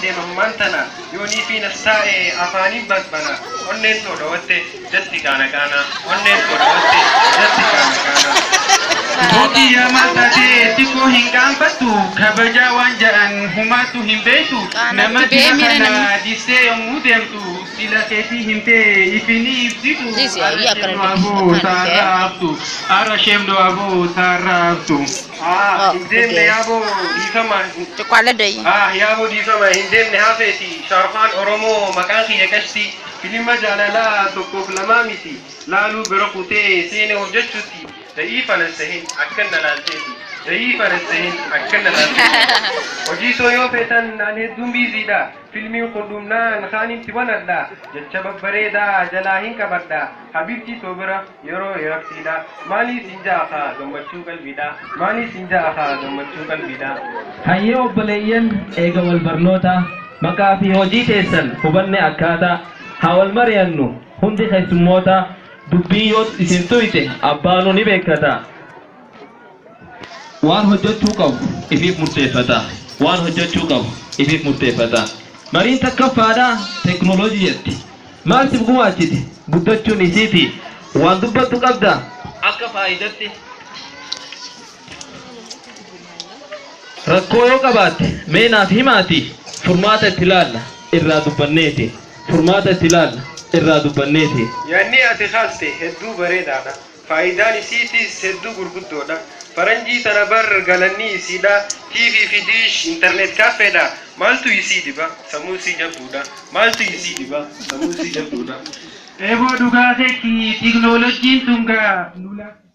Deema ammaan tana yoonii fi nas taa'e afaaniin balbala onneen too dhowatte jatti qaana qaana onneen too dhowatte jatti qaana qaana. Mootii yaa maal taatee xiqqoo hin qaanfattu kabajaa waan ja'an humaatu hin beektu nama Qaanatti bee dira miira kana namni. dhiistee yommuu deemtu sila keetii himtee ifinii ibsitu Dhiisi arra ayyii akkana sheemnu aboo akkana taarra dhufee. haftu arra sheemnu aboo taarra haftu. Ah, Oh, hin deemne dhugee. yaaboo dhiifama. Cuqqaala dayi. Ah, yaaboo dhiifama hin deemne hafeeti. Shaarfaan Oromoo maqaan kiyya qashti. Filima jaalalaa tokkoof lamaa miti. Laaluu bira kutee seene hojjechuutti. Da'iifa nan sehin akkan na laalteeti. Da'iifa nan sehin akkan na laalteeti. Hojii soo yoo feetan an hedduun biiziidha. Filmiin kun dhumnaan kaanitti banadha. Jecha babbareedaa jalaa hin qabadha. Habibtii too bira yeroo hirabsiidha. Maalii siin ja'a kaa gammachuu qalbiidha. Maalii siin ja'a kaa gammachuu qalbiidha. Hayyee obboleeyyan eega wal barnootaa maqaa fi hojii teessan hubanne akkaataa haa wal mari'annu hundi keessummoota dubbii yoo isin tuyte abbaanuu ni beekkata. Waan hojjechuu qabu ifiif murteeffata. Waan hojjechuu qabu ifiif murteeffata. Mariin takkaffaadha teekinooloojii jetti. Maal siif gumaachiti guddachuun isiiti. Waan dubbattu qabda akka faayidatti. Rakkoo yoo qabaatte mee naaf himaati furmaata itti ilaalla irraa dubbanneeti. Furmaata itti ilaalla irraa dubbanneeti. Yaanni ati kaaste hedduu bareedaadha. Faayidaan isiitis hedduu gurguddoodha. Faranjii tana bar galanni isiidha. TV fi dish internet cafeedha. Maaltu isii dhiba? Sammuu isii jabduudha. Maaltu isii dhiba? Sammuu isii jabduudha. Eeboo dhugaa keetti tiknooloojiin tun gaa nu laafte.